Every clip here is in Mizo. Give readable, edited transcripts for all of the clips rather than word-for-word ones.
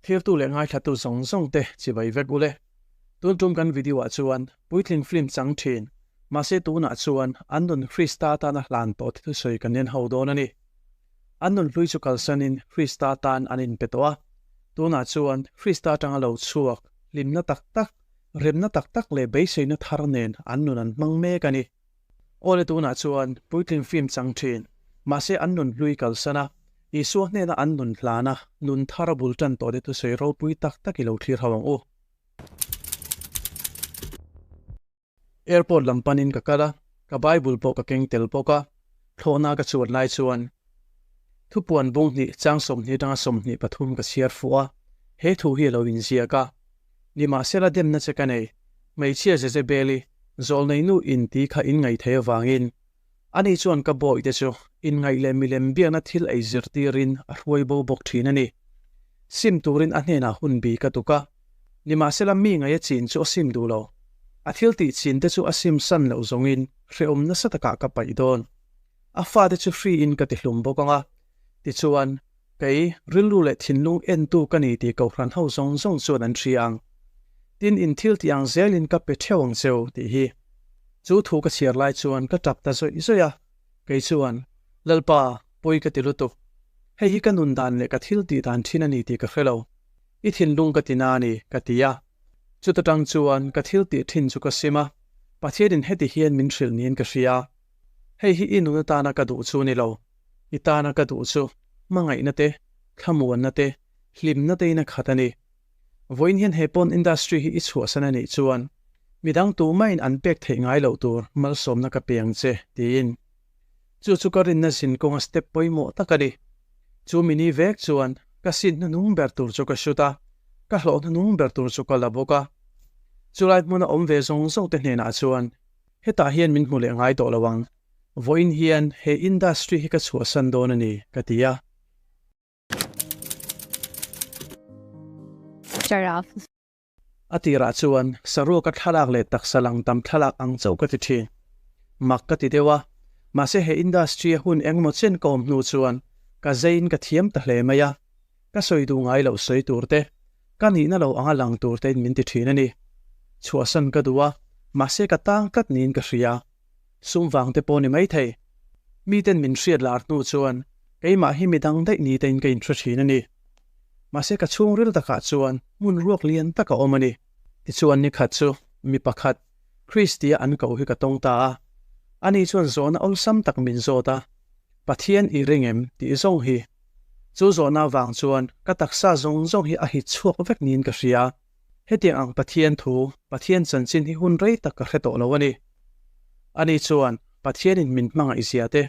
Thirtu leh ngaithlatu zawng zawng te chibai vek ule. Tun tum kan video ah chuan puitling film chang thin, mahse tunah chuan an nun Krista tana hlan tawh te thusawi kan en ho dawn a ni. An nun hlui chu kalsanin Krista tan an inpe tawh a, tunah chuan Krista atanga lo chhuak hlimna tak tak, remna tak tak leh beiseina thar nen an nun an hmang mek a ni. Awle tunah chuan puitling film chang thin, mahse an nun hlui kalsan a, Isua hnena an nun hlana nun thar a bul tan tawh te thusawi ropui tak tak i lo thlir ho ang u. Airport lam panin ka kal a, ka Bible pawh ka keng tel bawk a, thlawhna ka chuan lai chuan thupuan bung hnih chang 20 atanga 23 ka chhiar fuh a, he thu hi a lo inziak a. Nimahsela demna che ka nei, hmeichhia Jezebeli, zawlneinu inti kha in ngaihthei avangin, ani chuan ka bawihte chu inngaih leh milem biakna thil ei zirtirin a hruai bo bawk thin a ni. Sim turin a hnenah hun bi ka tuk a. Nimahsela mi ngaih a chin chu a sim duh lo. A thil tih chin te chu a sim san loh zawngin hrehawm nasa takah ka paih dawn. A fate chu hri in ka ti hlum bawk ang a. Tichuan, kei, rilru leh thinlung entu ka ni tih kohhran ho zawng zawng chuan an hria ang. Tin, in thil tih ang zelin ka pe theuh ang cheu, tih hi. Chu thu ka chhiar lai chuan ka tap ta zawih zawih a. Kei chuan, Lalpa, pawi ka ti lutuk. Hei hi ka nun dan leh ka thil tih dan thin a ni tih ka hre lo. I thinlung ka ti na a ni, ka ti a. Chuta tang chuan ka thil tih thin chu ka sim a, Pathianin heti hian min hrilh niin ka hria. Hei hi i nun atana ka duh chu a ni lo. I tana ka duh chu hmangaihna te, thlamuanna te, hlimna tein a khat a ni. Vawiin hian he pawn industry hi i chhuahsan a nih chuan midang tumahin an pek theih ngai loh tur malsawmna ka pe ang che, tiin. Chu chu ka rinna zin kawnga step pawimawh tak a ni. Chu mini vek chuan ka sin hnuhnung ber tur chu ka shoot a, ka hlawh hnuhnung ber tur chu ka la bawk a. Chulai hmuna awm ve zawng zawng te hnenah chuan hetah hian min hmu leh ngai tawh lo ang, vawiin hian he industry hi ka chhuahsan dawn a ni, ka ti a. A tirah chuan saruaka thlalak leh taksa lang tam thlalak ang chauh ka ti thin. Mak ka ti deuh a, mahse he industry a hun engemaw chen ka awm hnu chuan ka zeiin ka thiam ta hle mai a, ka sawi duh ngai loh sawi tur te, ka nihna lo anga lang tur tein min ti thin a ni. Chhuahsan ka duh a, mahse ka tang tlat niin ka hria. Sum vang te pawh ni maithei. Miten min hriat lar hnu chuan keimah hi midang daih ni tein ka inhre thin a ni. Mahse ka chhungril takah chuan hmun ruak lian tak a awm a ni. Tichuan ni khat chu mi pakhat, Christy-a an ko hi ka tawng ta a. Ani chuan zawhna awlsam tak min zawt a, Pathian i ring em? tih zawng hi. Chu zawhna avang chuan ka taksa zawng zawng hi a hit chhuak vek niin ka hria. Hetiang ang Pathian thu, Pathian chanchin hi hun rei tak ka hre tawh lo a ni. Ani chuan Pathianin min hmangaih zia te,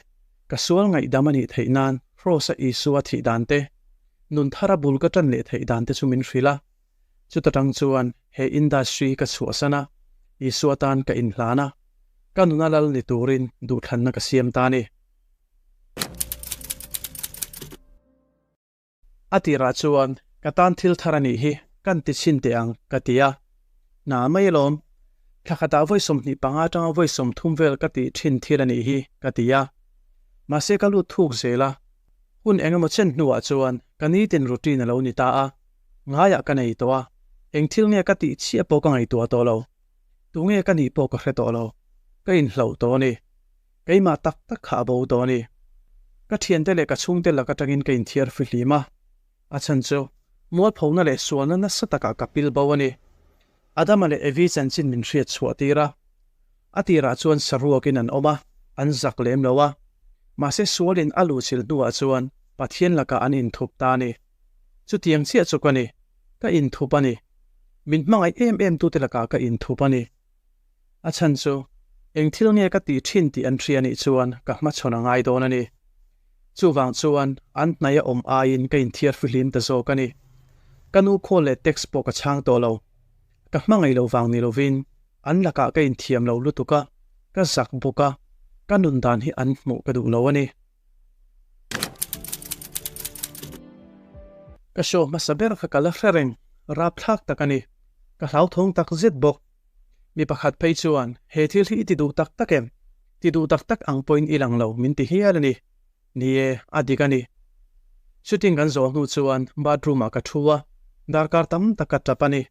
ka sual ngaihdam a nih theih nan Kraws-a Isua thih dan te, nun thara bul ka ṭan leh theih dan te chu min hrilh a. Chuta ṭang chuan he industry ka chhuahsan a, Isua tan ka inhlan a, ka nuna lal ni turin duhthlanna ka siam ta a ni. A tirah chuan ka tan thil thar a nih hi kan ti chhin teh ang ka ti a, hna mai alawm. Thla khatah vawi 25 atanga vawi 30 vel ka tih thin thil a nih hi ka ti a. Mahse ka lut thuk zel a, hun eng emaw chen hnuah chuan ka nitin routine a lo ni ta a, ngaiah ka nei tawh a, eng thil nge ka tih chiah pawh ka ngaihtuah tawh lo. Tunge ka nih pawh ka hre tawh lo, ka inhloh tawh a ni. Keimah tak tak kha a bo tawh a ni. Ka thiante leh ka chhungte lak atangin ka inthiar fihlim a, a chhan chu mualphona leh sualna nasa takah ka pil bo a ni. Adama leh Evi chanchin min hriat chhuah tir a. A tirah chuan saruakin an awm a, an zak lem lo a. Mahse sualin a luhchilh hnuah chuan Pathian lakah an inthup ta a ni. Chutiang chiah chu ka ni. Ka inthup a ni. Min hmangaih em em tute lakah ka inthup a ni. A chhan chu, eng thil nge ka tih thin tih an hria nih chuan ka hmachhawn a ngai dawn a ni. Chuvang chuan an hnaih a awm aiin ka inthiar fihlim ta zawk a ni. Ka nu call leh text pawh ka chhang tawh lo. Ka hmangaih lo vang ni lovin an lakah ka inthiam lo lutuk a, ka zak bawk a, ka nun dan hi an hmuh ka duh lo a ni. Ka show hmasa ber kha ka la hre reng, rapthlak tak a ni. Ka hlauthawng tak zet bawk. Mi pakhat phei chuan, He thil hi i ti duh tak tak em? Ti duh tak tak ang pawhin i lang lo, min ti hial a ni. Ni e, a dik a ni. Shooting kan zawh hnu chuan bathroom ah ka thu a. Darkar tam tak ka tap a ni.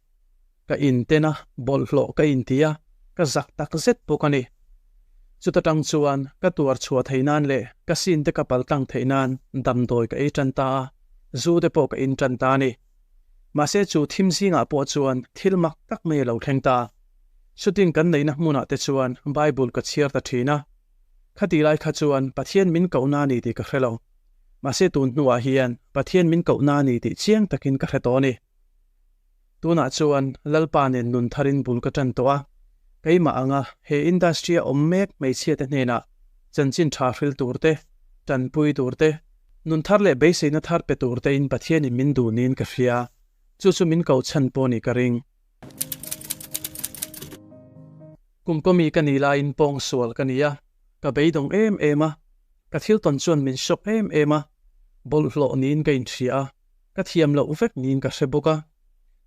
Ka inten a, bawlhhlawh ka inti a, ka zak tak zet bawk a ni. Chuta tang chuan ka tuar chhuah theih nan leh ka sin te ka pal tlang theih nan damdawi ka ei tan ta a, zu te pawh ka in tan ta a ni. Mahse chu thim zingah pawh chuan thil mak tak mai a lo thleng ta. Shooting kan neihna hmunah te chuan Bible ka chhiar ta thin a. Khati lai kha chuan Pathian min kohna a ni tih ka hre lo. Mahse tun hnuah hian Pathian min kohna a ni tih chiang takin ka hre tawh a ni. Tunah chuan Lalpa nen nun tharin bul ka tan tawh a, keimah anga he industry-a awm mek hmeichhiate hnenah chanchin tha hril tur te, tanpui tur te, nun thar leh beiseina thar pe tur tein Pathianin min duh niin ka hria. Chu chu min koh chhan pawh nih ka ring. Kum kawmi ka nih laiin pawng sual ka ni a, ka beidawng em em a, ka thil tawn chuan min shock em em a, bawlhhlawh niin ka inhria a, ka thiam loh vek niin ka hre bawk a,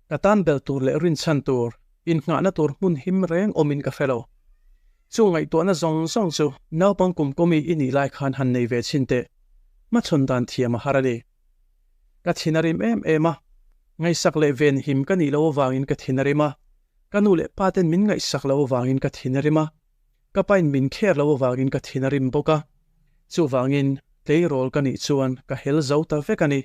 ka tan belh tur leh rinchhan tur, innghahna tur hmun him reng awmin ka hre lo. Chu ngaihtuahna zawng zawng chu naupang kum kawmi i nih lai khan han nei ve chhin teh, hmachhawn dan thiam a har a ni. Ka thin a rim em em a, ngaihsak leh ven him ka nih loh avangin ka thin a rim a, ka nu leh pa ten min ngaihsak loh avangin ka thin a rim a, ka pain min kher loh avangin ka thin a rim bawk a, chuvangin tleirawl ka nih chuan ka hel zo ta vek a ni.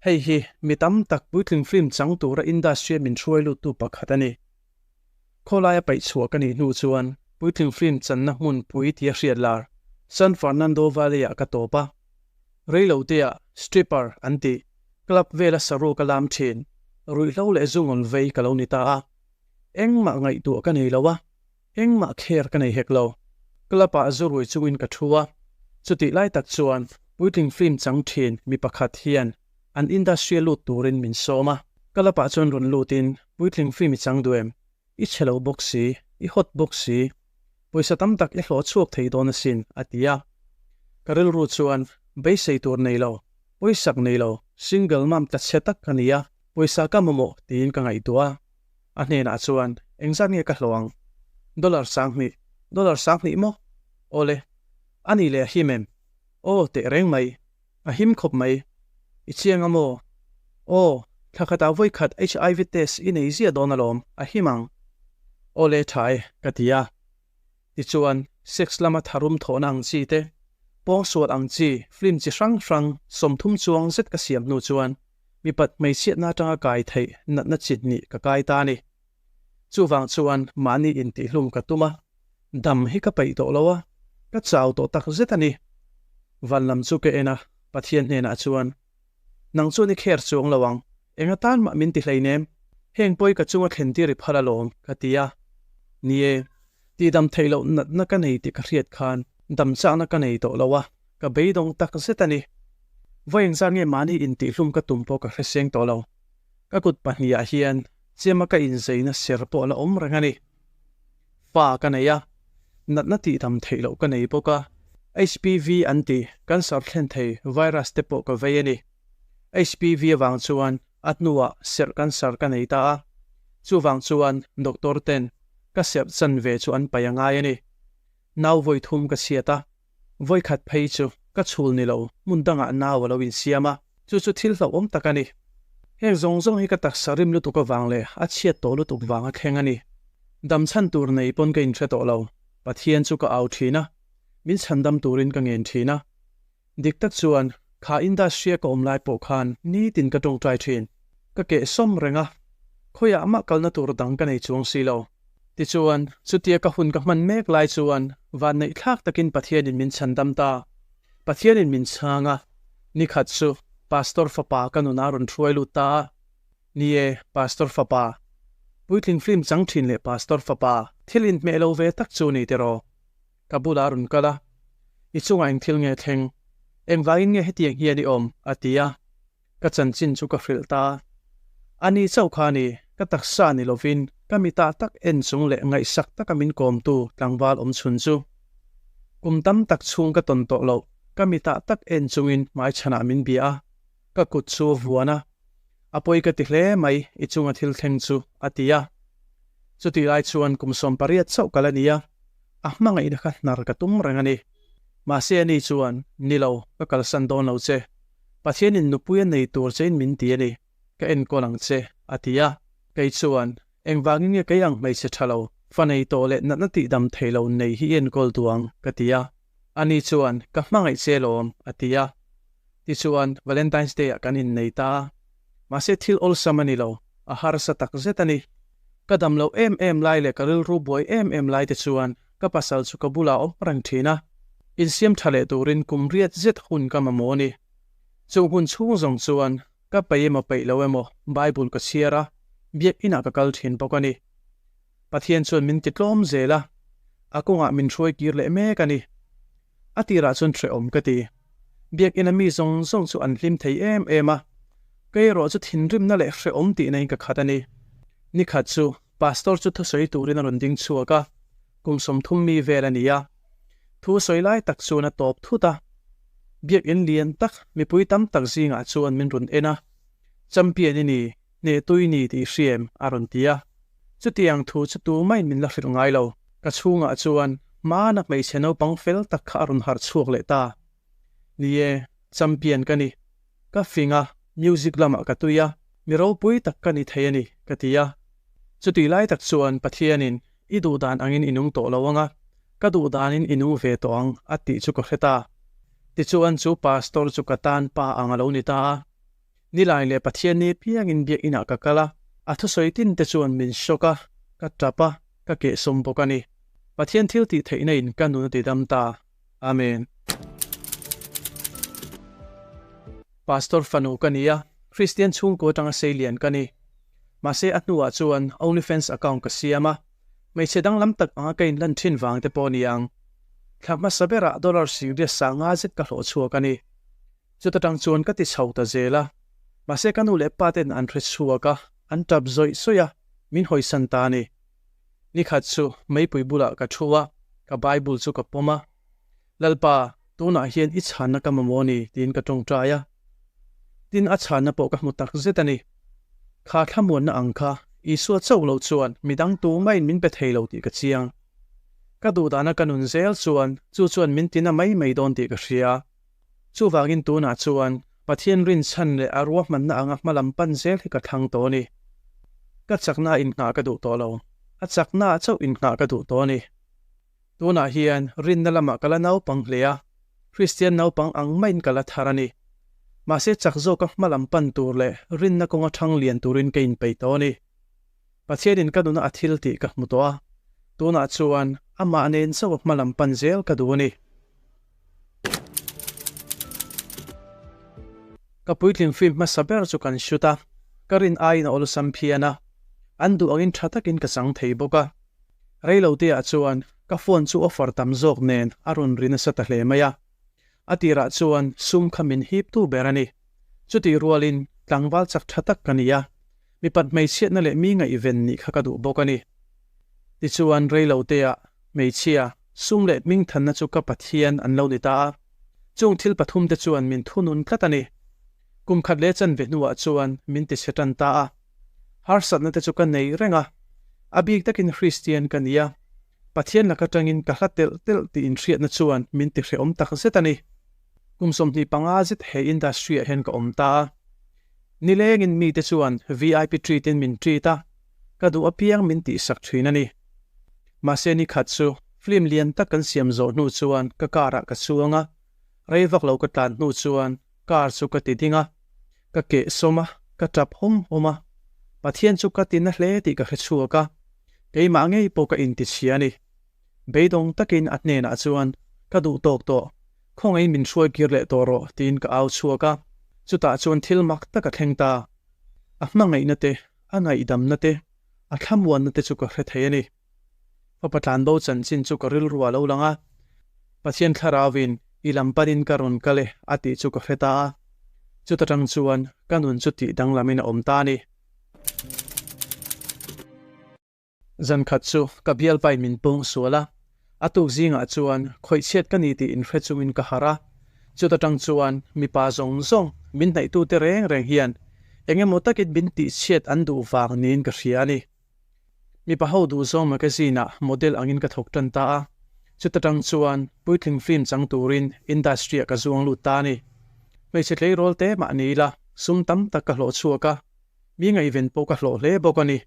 Hei hi mi tam tak puitling film chang tura industry-a min hruai luttu pakhat a ni. Khawlaia paih chhuah ka nih hnu chuan puitling film channa hmun pui tia hriat lar San Fernando Valley-ah ka tawp a. Reilotea stripper an tih club vela saruak a lam thin, ruihhlo leh zungawl vei ka lo ni ta a. Engmah ngaihtuah ka nei lo a, engmah kher ka nei hek lo. Club-ah zu rui chungin ka thu a, chutih lai tak chuan puitling film chang thin mi pakhat hian an industry-a lut turin min sawm a. Club-ah chuan rawn lutin puitling film i chang duh em? I chhe lo bawk si, i hot bawk si, pawisa tam tak i hlawh chhuak thei dawn asin, a ti a. Ka rilru chuan beisei tur nei lo, pawisak nei lo, single mum tla chhe tak ka ni a, pawisa ka mamawh tiin ka ngaihtuah a. A hnenah chuan, Engzat nge ka hlawh ang? Dollar 2000. Dollar 2000 maw? Awle. A nih leh a him em? Aw, teh reng mai. A him khawp mai. I chiang a maw? Aw, thla khatah vawi khat HIV test i nei ziah dawn alawm, a him ang. Aw le tha e, ka ti a. Tichuan, sex lama tharum thawhna ang chi te, pawngsual ang chi film chi hrang hrang 30 chuang zet ka siam hnu chuan mipat hmeichhiatna atanga kai theih natna chi hnih ka kai ta a ni. Chuvang chuan mahni intihlum ka tum a. Dam hi ka peih tawh lo a, ka chau tawh tak zet a ni. Van lam chu ka en a, Pathian hnenah chuan, Nang chuan i kher chuang lo ang, eng atan mah min ti hleinem, heng pawi ka chunga thlen tir i phal alawm, ka ti a. Ni e, tihdam theih loh natna ka nei tih ka hriat khan dam chakna ka nei tawh lo a, ka beidawng tak zet a ni. Vawi engzat nge mahni intihlum ka tum pawh ka hre seng tawh lo. Ka kut pahnihah hian chiama ka inzeina ser pawh a la awm reng a ni. Fa ka nei a, natna tihdam theih loh ka nei bawk a, HPV an ti, cancer thlen thei virus te pawh ka vei a ni. HPV avang chuan a hnuah serh cancer ka nei ta a, chuvang chuan doctor ten ka serh chanve chu an paih a ngai a ni. Nau vawi thum ka chhiat a, vawi khat phei chu ka chhul ni lo, hmun dangah nau a lo insiam a, chu chu thil hlauhawm tak a ni. Heng zawng zawng hi ka taksa rim lutuk avang leh a chhiat tawh lutuk vang a thleng a ni. Dam chhan tur nei pawn ka inhre tawh lo, Pathian chu ka au thin a, min chhandam turin ka ngen thin a. Dik tak chuan, kha industry-a ka awm lai pawh khan nitin ka tawngtai thin. Ka keh sawm reng a, khawiah mah kalna tur dang ka nei chuang si lo. Tichuan, chutia ka hun ka hman mek lai chuan vanneih thlak takin Pathianin min chhandam ta. Pathianin min chhang a, nikhat chu Pastor fapa ka nunah a rawn hruai lut ta a. Ni e, Pastor fapa. Puitling film chang thin leh Pastor fapa thil inhmeh lo ve tak chu ni tiraw? Ka bulah a rawn kal a, I chungah eng thil nge thleng? Engvangin nge hetiang hian i awm? a ti a. Ka chanchin chu ka hrilh ta a. A ni chauh kha a ni, ka taksa ni lovin ka mitah tak en chung leh ngaihsak taka min kawmtu tlangval awm chhun chu. Kum tam tak chhung ka tawn tawh loh, ka mitah tak en chungin hmaichhanah min bia a, ka kut chu a vuan a. A pawi ka ti hle mai, i chunga thil thleng chu, a ti a. Chutih lai chuan kum 18 chauh kal a ni a, a hmangaihna kha hnar ka tum reng a ni. Mahse ani chuan, Ni lo, ka kalsan dawn lo che. Pathianin nupui a nei tur chein min ti a ni. Ka enkawl ang che, a ti a. Kei chuan, Engvangin nge kei ang hmeichhe tha lo, fa nei tawh leh natna tihdam thei lo nei hi i enkawl duh ang? ka ti a. Ani chuan, Ka hmangaih che lawm, a ti a. Tichuan, Valentine's Day-ah kan innei ta a. Mahse thil awlsam a ni lo, a harsa tak zet a ni. Ka dam loh em em lai leh ka rilru buai em em lai te chuan ka pasal chu ka bulah a awm reng thin a. Insiam tha leh turin kum riat zet hun ka mamawh a ni. Chung hun chhung zawng chuan ka peih emaw peih lo emaw Bible ka chhiar a, biak inah ka kal thin bawk a ni. Pathian chuan min ti tlawm zel a, a kawngah min hruai kir leh mek a ni. A tirah chuan hrehawm ka ti. Biakina mi zawng zawng chu an hlim thei em em a, kei erawh chu thinrimna leh hrehawm tihna in ka khat a ni. Nikhat chu Pastor chu thusawi turin a rawn ding chhuak a, kum 30 mi vel a ni a. Thu sawi lai tak chuan a tawp thut a. Biakin lian tak mipui tam tak zingah chuan min rawn en a, Champion i ni, Hnehtui ni tih hriam a rawn ti a. Chutiang thu chu tumaiin min la hrilh ngai lo. Ka chhungah chuan hmana hmeichhe naupang fel tak kha a rawn harh chhuak leh ta. Ni e, champion ka ni. Ka fing a, music lamah ka tui a, mi ropui tak ka ni thei a ni, ka ti a. Chutih lai tak chuan Pathianin i duh dan angin i nung tawh lo ang a, ka duh danin i nung ve tawh ang a tih chu ka hre ta. Tichuan chu pastor chu ka tan pa ang a lo ni ta a. Nilai leh Pathian ni piangin biakinah ka kal a, a thusawi tin te chuan min shock a, ka tap a, ka kehsawm bawk a ni. Pathian thil tih theihna in ka nun a ti dam ta. Amen. Pastor fanu ka ni a, Kristian chhungkaw atanga seilian ka ni. Mahse a hnuah chuan OnlyFans account ka siam a, hmeichhe danglam tak anga ka inlan thin vang te pawh a ni ang. Thla hmasa berah dollar singriat sanga zet ka hlawh chhuak a ni. Chuta tang chuan ka ti chho ta zel a, mahse ka nu leh pa ten an hre chhuak a, an tap zawih zawih a, min hawisan ta a ni. Nikhat chu meipui bulah ka thu a, ka Bible chu ka pawm a, Lalpa, tunah hian i chhanna ka mamawh a ni tiin ka tawngtai a. Tin, a chhanna pawh ka hmu tak zet a ni. Kha thlamuanna ang kha Isua chauh lo chuan midang tumaiin min pe thei lo tih ka chiang. Ka duhdana ka nun zel chuan chu chuan min tina mai mai dawn tih ka hria. Chuvangin tunah chuan Pathian rinchhan leh a ruahmanna anga hma lam pan zel hi ka thlang tawh a ni. Ka chakna inngah ka duh tawh lo. A chaknaah chauh inngah ka duh tawh a ni. Tunah hian rinna lamah ka la naupang hle a, Kristian naupang ang maiin ka la thar a ni. Mahse chak zawka hma lam pan tur leh rinna kawnga thang lian turin ka inpeih tawh a ni. Pathianin ka nuna a thil tih ka hmu tawh a, tunah chuan amah nen chauh a hma lam pan zel ka duh a ni. Ka puitling film hmasa ber chu kan shoot a, ka rin aiin a awlsam phian a, an duh angin tha takin ka chang thei bawk a. Reiloteah chuan ka phone chu offer tam zawk nen a rawn ri nasa ta hle mai a. A tirah chuan sum kha min hip tu ber a ni. Chutih rualin tlangval chak tha tak ka ni a, mipat hmeichhiatna leh mi ngaihven nih kha ka duh bawk a ni. Tichuan reiloteah hmeichhia, sum leh hmingthanna chu ka Pathian an lo ni ta a. Chung thil pathumte chuan min thunun tlat a ni. Kum khat leh chanve hnuah chuan min tichhe tan ta a. Harsatna te chu ka nei reng a. A bik takin Hristian ka ni a. Pathian laka tangin ka hla telh telh tih inhriatna chuan min tihrehawm tak zet a ni. Kum 25 zet he industry-ah hian ka awm ta a. Nilengin mite chuan VIP treat-in min treat a, ka duh apiang min tihsak thin a ni. Mahse ni khat chu film lian tak kan siam zawh hnu chuan ka car-ah ka chuang a, rei vak lo ka tlan hnu chuan car chu ka ti ding a, ka keh sawm a, ka tap hawm hawm a. Pathian chu ka ti na hle tih ka hre chhuak a, keimah ngei pawh ka intichhia a ni. Beidawng takin a hnenah chuan ka duh tawk tawh, khawngaih min hruai kir leh tawh rawh tiin ka au chhuak a, chutah chuan thil mak tak a thleng ta. A hmangaihna te, a ngaihdamna te, a thlamuanna te chu ka hre thei a ni. Fapa tlanbo chanchin chu ka rilru a lo lang a, Pathian thlarauin i lam panin ka rawn kal e a tih chu ka hre ta a, chuta tang chuan ka nun chu tih danglamin a awm ta a ni. Zan khat chu ka bialpain min pawng sual a, a tuk zingah chuan khawihchhiat ka ni tih inhre chungin ka harh a, chuta tang chuan mipa zawng zawng min hnaihtute reng reng hian eng emaw takin min tihchhiat an duh vang niin ka hria a ni. Mipa ho duh zawng magazine ah model angin ka thawk tan ta a, chuta tang chuan puitling film chang turin industry ah ka zuang lut ta a ni. Hmeichhe tleirawl te mah ni ila sum tam tak ka hlawh chhuak a. Mi ngaihven pawh ka hlawh hle bawk a ni.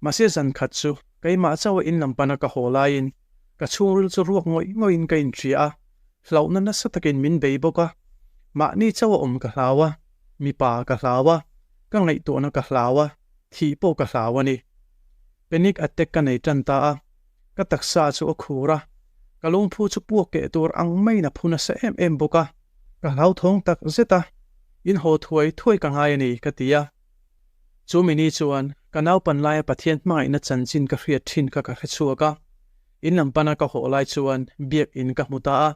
Mahse zan khat chu keimah chauha in lam pana ka haw laiin ka chhungril chu ruak ngawih ngawihin ka inhria a, hlauhna nasa takin min bei bawk a. Mahni chauha awm ka hlau a, mipa ka hlau a, ka ngaihtuahna ka hlau a, thih pawh ka hlau a ni. Panic attack ka nei tan ta a, ka taksa chu a khur a, ka lungphu chu puak keh tur ang maiin a phu nasa em em bawk a. Ka hlauthawng tak zet a, in haw thuai thuai ka ngai a ni, ka ti a. Chu mini chuan ka naupan laia Pathian hmangaihna chanchin ka hriat thin kha ka hre chhuak a. In lam pana ka haw lai chuan biak in ka hmu ta a,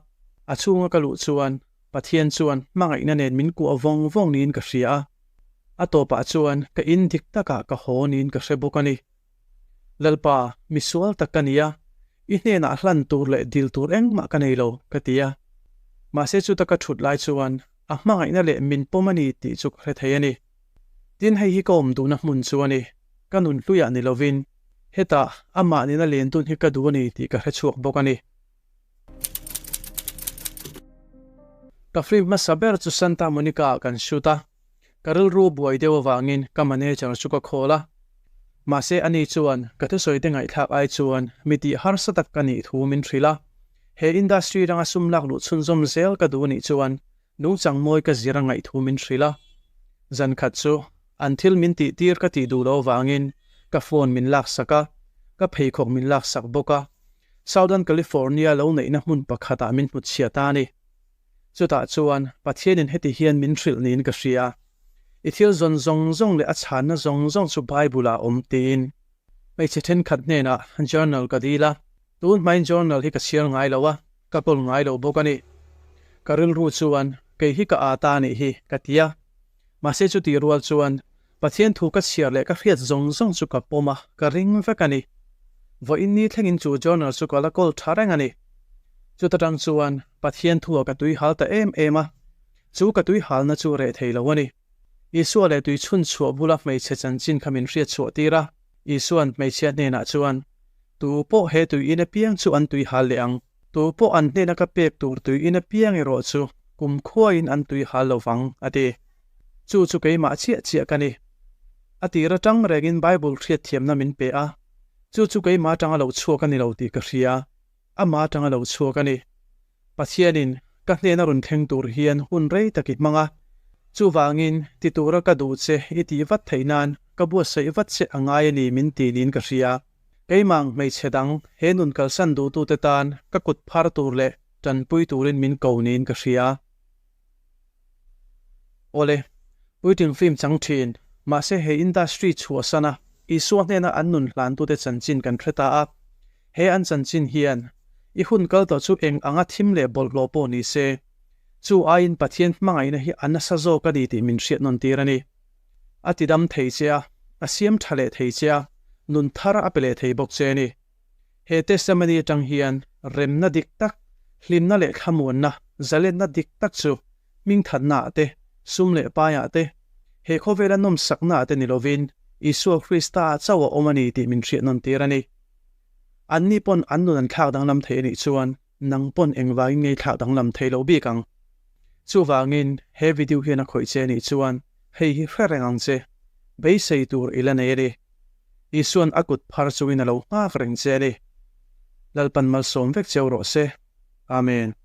a chhunga ka luh chuan Pathian chuan hmangaihna nen min kuah vawng vawng niin ka hria a. A tawpah chuan ka in dik takah ka haw niin ka hre bawk a ni. Lalpa, misual tak ka ni a, i hnenah hlan tur leh dil tur engmah ka nei lo, ka ti a. Mahse chuta ka thut lai chuan a hmangaihna leh min pawm a ni tih chu ka hre thei a ni. Tin hei hi ka awm duhna hmun chu a ni, ka nun hluiah ni lovin, hetah amah nena len dun hi ka duh a ni tih ka hre chhuak bawk a ni. Ka film hmasa ber chu Santa Monica ah kan shoot a, ka rilru buai deuh avangin ka manager chu ka call a. Mahse ani chuan ka thusawi te ngaihthlak ai chuan mi tih harsa tak ka nih thu min hrilh a, he industry ranga sum lak luh chhunzawm zel ka duh anih chuan nungchang mawi ka zir a ngaih thu min hrilh a. Zan khat chu an thil min tih tir ka tih duh loh avangin ka phone min laksak a, ka pheikhawk min laksak bawk a. Southern California lo neihna hmun pakhatah min hmu chhia ta a ni. Chutah chuan Pathianin heti hian min hrilh niin ka hria, I thil zawn zawng zawng leh a chhanna zawng zawng chu Bible-ah a awm tiin. Hmeichhe thenkhat hnenah journal ka dil a, tun hmain journal hi ka chhiar ngai lo a, ka kawl ngai lo bawk a ni. Ka rilru chuan kei hi ka â ta a nih hi ka ti a. Mahse chutih rual chuan Pathian thu ka chhiar leh ka hriat zawng zawng chu ka pawm a, ka ring vek a ni. Vawiin ni thlengin chu journal chu ka la kawl tha reng a ni. Chuta tang chuan Pathian thua ka tui hal ta em em a, chu ka tui halna chu reh thei lo a ni. Isua leh tui chhun chhuah bula hmeichhe chanchin kha min hriat chhuah tir a, Isua'n hmeichhia hnenah chuan, Tu pawh he tui in apiang chu an tui hal leh ang. Tu pawh an hnena ka pek tur tui in apiang erawh chu kum khuaiin an tui hal lo vang, a ti. Chu chu keimah chiah chiah ka ni. A tir atang rengin Bible hriatthiamna min pe a, chu chu keimah atanga lo chhuak a ni lo tih ka hria, amah atanga lo chhuak a ni. Pathianin ka hnena rawn thleng tur hian hun rei tak i hmang a, chuvangin ti tura ka duh che i tih vat theih nan ka buatsaih vat che a ngai a ni min ti niin ka hria. Keimah hmeichhe dang he nun kalsan duhtute tan ka kut phar tur leh tanpui turin min ko niin ka hria. Awle, puitling film chang thin, mahse he industry chhuahsana Isua hnena an nun hlantute chanchin kan hre ta a, he an chanchin hian i hun kal tawh chu eng anga thim leh bawlhhlawh pawh ni se, chu aiin Pathian hmangaihna hi a nasa zawk a ni tih min hriat nawn tir a ni. A tidam thei che a, a siam tha leh thei che a, nun thar a pe leh thei bawk che a ni. He testimony atang hian remna dik tak, hlimna leh thlamuanna, zalenna dik tak chu hmingthatna ah te, sum leh pai ah te, he khawvela nawmsakna ah te ni lovin Isua Krista ah chauh a awm a ni tih min hriat nawn tir a ni. Anni pawn an nun an thlak danglam thei a nih chuan nang pawn engvangin ngei thlak danglam thei lo bik ang. Chuvangin he video hian a khawih che a nih chuan hei hi hre reng ang che, beisei tur i la nei a ni. Isua'n a kut phar chungin a lo nghak reng che a ni. Lalpan malsawm vek cheu rawh se. Amen.